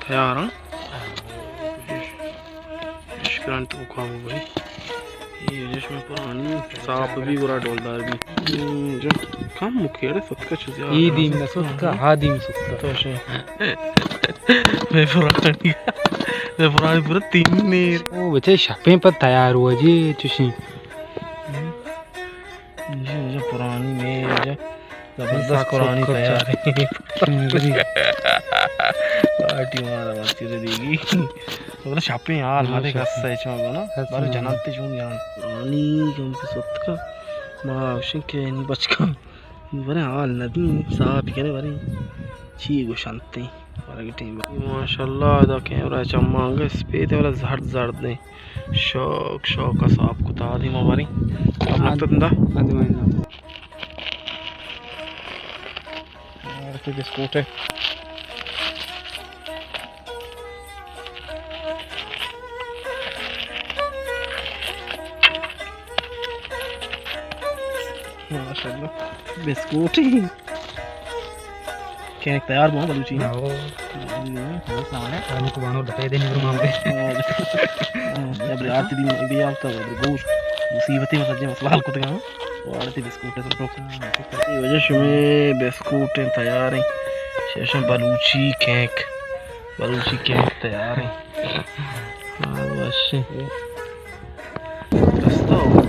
یاراں۔ اشکران تو کام بھائی۔ یہ جش میں پرانی صاف بھی گرا ڈولدار بھی۔ ہم، جو کم مکیڑے ستکا چیزیں۔ ای دیم نہ ستکا، ہا دیم ستکا۔ تو شے۔ میں پرانی، میں پرانی پورا تین نیر۔ او بچے شپیں پر تیار ہوا جی چشیں۔ جی، جی، پرانی میز، زبردست پرانی تیار ہے۔ پارٹی ہمارا بس چیزیں دیگی۔ مگر شپیں حال ماتے کس ہے چون نا۔ بارے جنانتے چون جان۔ پرانی کم پہ ستکا۔ ما اوشن کے نہیں بچکا۔ بارے حال ندی صاحب کرے بارے۔ چی گوشنتے۔ بارے ٹیم۔ ماشاءاللہ، دا کیمرہ چمانگ اسپیت والا زرد زرد نے۔ شوق، شوق ءَ صاف کتا آدم ءَ باریں۔ ہم لگتا تندا۔ آدم ءَ نا۔ اور کوئی بسکوٹ ہے۔ ماشاءاللہ۔ بسکوٹ ہی۔ کینک تیار بو بلوچی۔ ہاں۔ ہاں، ہاں۔ ہاں، کو بانو ڈکے دے نہیں برما۔ ہاں، جب رات دی بھی آتا ہے، گوش مصیبتیں مسئلہ، مسئلہ حل کتگا۔ اور تے بسکوٹ ہے سب۔ یہ وجہ شمے بسکوٹ ہیں تیار ہیں۔ شیشم بلوچی کینک۔ بلوچی کینک تیار ہیں۔ ہاں، بس۔ رستہ ہو۔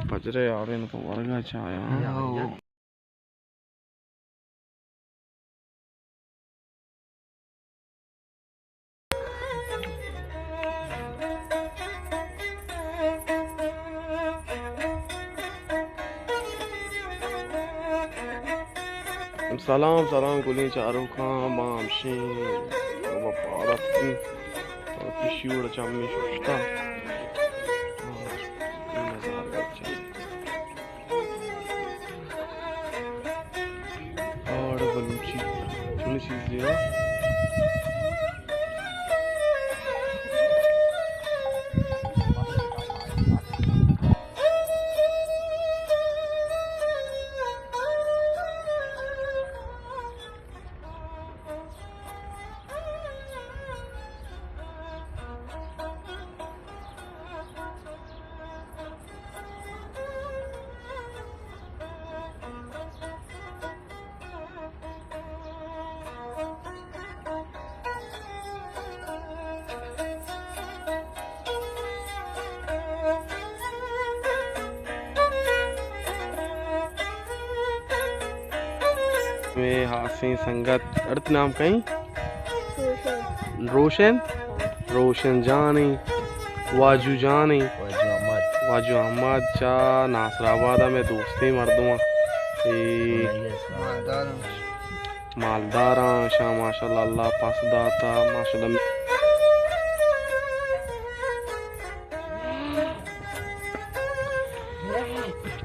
پجرے آرین تو ورگا چایا۔ سلام، سلام گلیں چاروکاں، ما ہمشیں ما پارت کن اور پیشی وڑ چمی ششتا۔ آڑ بلوچی چونی چیز دیا۔ میں ہاسیں سنگت، اڑت نام کہیں؟ روشن۔ روشن؟ روشن جان ایں، واجو جان ایں۔ واجو احمد۔ واجو احمد چا ناصر آباد ءَ مئے دوستیں مردم ایں۔ اے مالدار ایں۔ مالدار ایں، شاہ ماشاءاللہ، اللہ پس داتا، ماشاءاللہ۔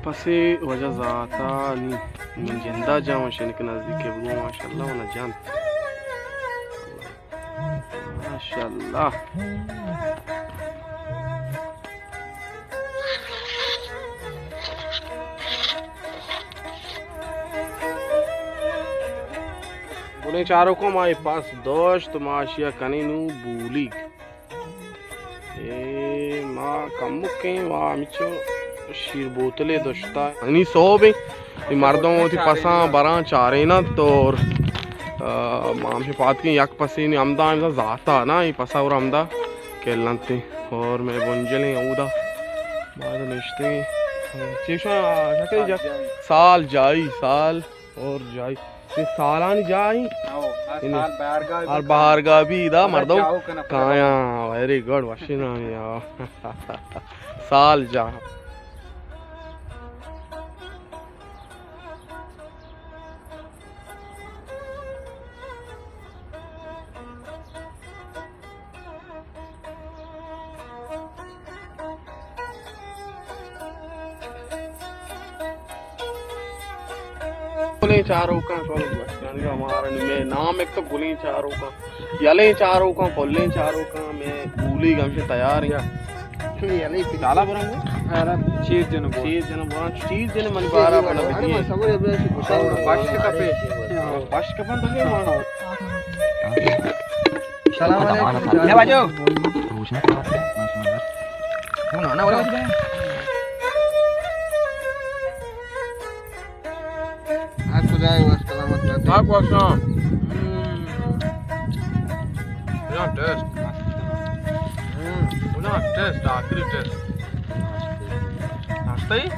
پسے وجہ ذاتا نی من جندا جاں، شنک نزدیک بگو، ماشاءاللہ، ونا جان۔ ماشاءاللہ۔ گلیں چاروکاں، ما اے پس داشت، ما اشیا کنیں نوں بولیگ۔ اے ما کمکیں، ما ہمچو شیر بوتلے دشتا۔ انی سہب ایں، اے مردم وتی پساں براں چارینت اور، آ، ما ہمشی پاد کیں یک پسے نی ہمدا، ہمدا ذاتا نا، اے پسا اور ہمدا کلنت اور مئے بنجلیں اودا بعد نشتے۔ چیشاں شکل جا-، سال جائی، سال اور جائی۔ اے سالانی جاہ ایں۔ او، آ یعنی سال بہارگاہ ہر بہارگاہ بھی ادا مردم کایاں۔ ویری گڈ، وشی نام یا۔ سال جاہ۔ چاروکاں، شما گوشتنگا مارا نی، مئے نام ایک تو گلیں چاروکاں، یلیں چاروکاں، پلیں چاروکاں، مئے گولی گمشے تیار یا۔ یلیں چالا برنگو؟ ارے چیز جن بو۔ چیز جن بو، چیز جن من بارا بنا بدی۔ بشک کپے۔ بشک کپن تو کے مانا۔ سلام علیکم۔ یا باجو۔ ہر خدائے واسطہ سلامت رہتے۔ آپ واسطہ۔ ہم۔ بنا ٹیسٹ۔ ہم۔ بنا ٹیسٹ، آخری ٹیسٹ۔ ناشتہ ہی؟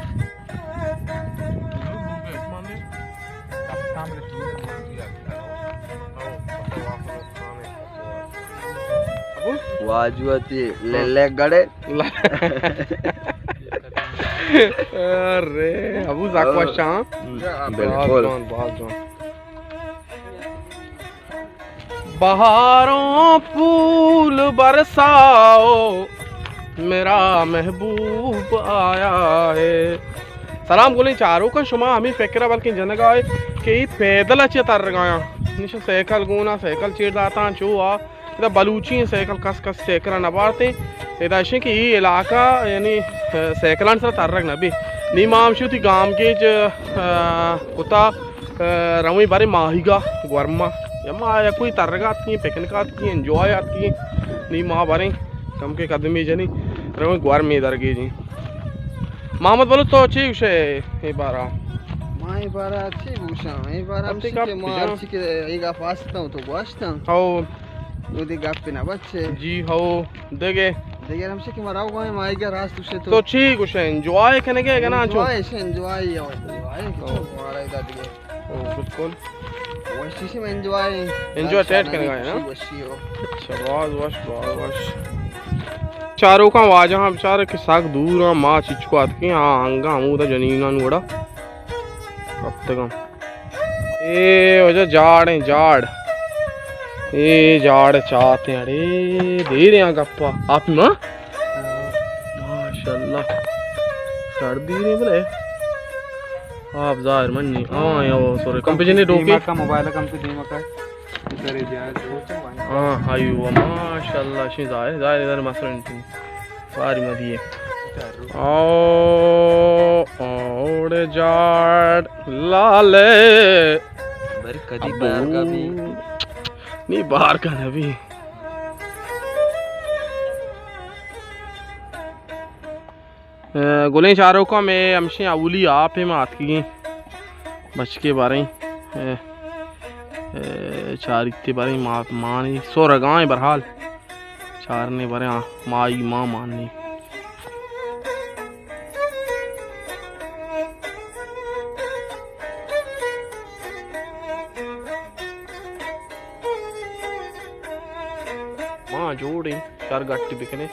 واجواتی لے لے گڑے۔ ارے، ابو زاکو شام۔ ہم، بہت بالکل۔ جوان، بہت جوان۔ بہاروں پھول برساؤ، میرا محبوب آیا ہے۔ سلام گلیں چاروکاں، شما ہمے فکر ءَ بلکیں جنگا ئے کہ اے پیدل ءَ چہ ترگایاں۔ نش سائیکل گونا، سائیکل چیر داتاں، چو آ ادا بلوچی سائیکل، کس کس سائیکل نہ بارتیں۔ ادا اشیں کہ اے علاقہ یعنی، ا، سائیکلان سرا ترگ نہ بی۔ نی ما ہمشی وتی گامگیج، ا، کتا، ا، رویں باریں ماہیگا گورما۔ یا ما یا کوئی ترگ آتکیں، پکنک آتکیں، انجوائے آتکیں۔ نی ما باریں کم کے قدمی جنی رویں گورمے درگیجیں۔ محمد بلوچ، تو چی گوشے اے بارا؟ ما اے بارا چی گوشاں؟ اے بارا ہمشی کہ ما ہرچی کہ اے گپ آستاں تو گوشتاں۔ او۔ او دے گپ نہ بچے۔ جی ہو، دگہ۔ دگہ ہمشی کہ ما راو گوئیں، ما اے گا راست گوشے تو۔ تو چی گوشے؟ انجوائے کنگے کہ نا چو؟ Enjoy, enjoy, enjoy. او۔ مارا ادا دگہ۔ او، بالکل۔ وشی سے میں انجوائے۔ انجوائے ٹیٹ کنگا ہے نا؟ وشی ہو۔ اچھا، باز وش، باز وش۔ چاروکاں واجہاں بچار کہ سک دور آں، ما چچکو آتکیں، آ انگا ہمودا جنینان وڑا کپتگاں۔ اے وجہ جاڑ ہیں، جاڑ۔ اے جاڑ چات ہیں، اڑے دیر ہیں گپا۔ آپ ماں؟ ماشاءاللہ۔ سردی نہیں بلے۔ آپ ظاہر منی۔ ہاں، یا وہ سورے۔ کم پہ جنے ڈوکے۔ دیما کا موبائل کم پہ دیما کا۔ ہاں، ہائی وہ، ماشاءاللہ، شی ظاہر، ظاہر، ظاہر مسئلہ نہیں۔ باری مدیے۔ او، اوڑ جاڑ لالے۔ بری کدی ابو۔ بار کا بھی۔ نہیں، بار کا نہ بھی۔ اے، گلیں چاروکاں، مئے ہمشیں اولی آپ ءَ ما آتکگیں۔ بچکے باریں، اے، اے، چاریتے باریں، ما، مانی سورگاں بہرحال۔ چارنے باریں، آ، مائی ما مانی۔ ما جوڑیں، شر گٹی بکنے،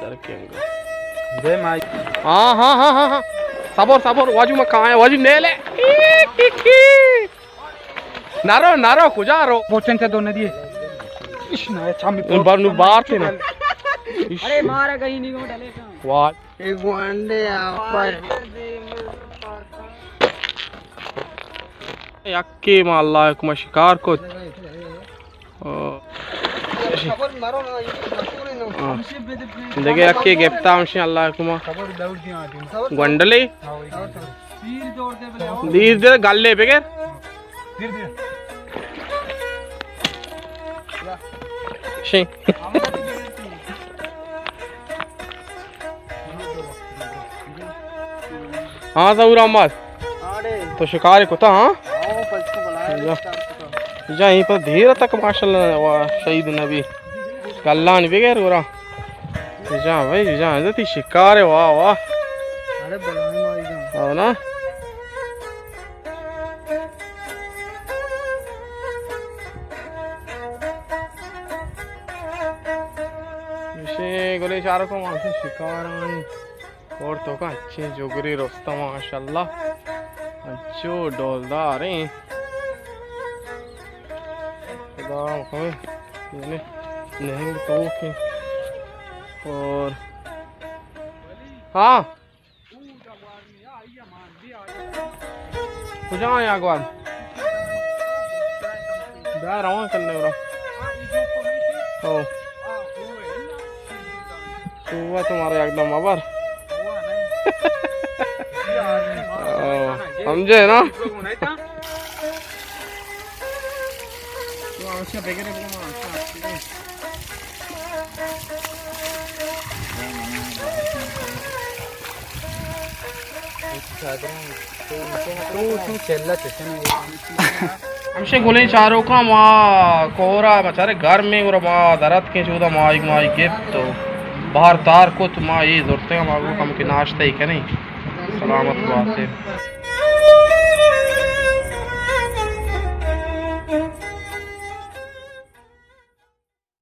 در کے انگا۔ دے مائی۔ ہاں، ہاں، ہاں، ہاں، ہاں۔ صبر، صبر، واجو ما کھایا، واجو نیلے۔ نرو، نرو، کجا رو؟ بوچن تے دو ندی۔ اش، نہ، چامی ان بار نو بار تھے نا۔ اش۔ ارے مارا کہیں نہیں گو ڈلے۔ واہ۔ اے گوانڈے آپر۔ یکے ما اللہ حکم شکار کت۔ او۔ ہاں۔ دگہ یکے گپتا ہمشی اللہ حکم۔ گونڈلے۔ دیر دے گلے بگر۔ شیں۔ ہاں ظہور احمد، تو شکار کتا؟ ہاں۔ جا، ایں پر دیر تک ماشاءاللہ وا شہید نبی گلانی بغیر گورا۔ جا بھائی، جا، عزتی شکار ہے، واہ، واہ۔ ہاں نا۔ ایشی گلیں چاروکاں، ما شکارانی اور تو کا اچھے جوگری رستہ ماشاءاللہ، اچھو ڈولدار ہیں۔ خدا مکمل، یعنی نہنگ تو کے اور ہاں۔ کجا ہیں اگوان؟ دا روان کننے برا۔ او۔ تو ہوا تمہارا ایک دم ابر۔ او، سمجھے نا؟ ہمشے گلیں چاروکاں ما کورا بچارے گرمیں گورا ما درت کیں چودا ماہیگ ماہیگ گپت و بہر تار کت ما اے زرتگاں ما گوں کمکے ناشتہ ای کنیں۔ سلامت باتے۔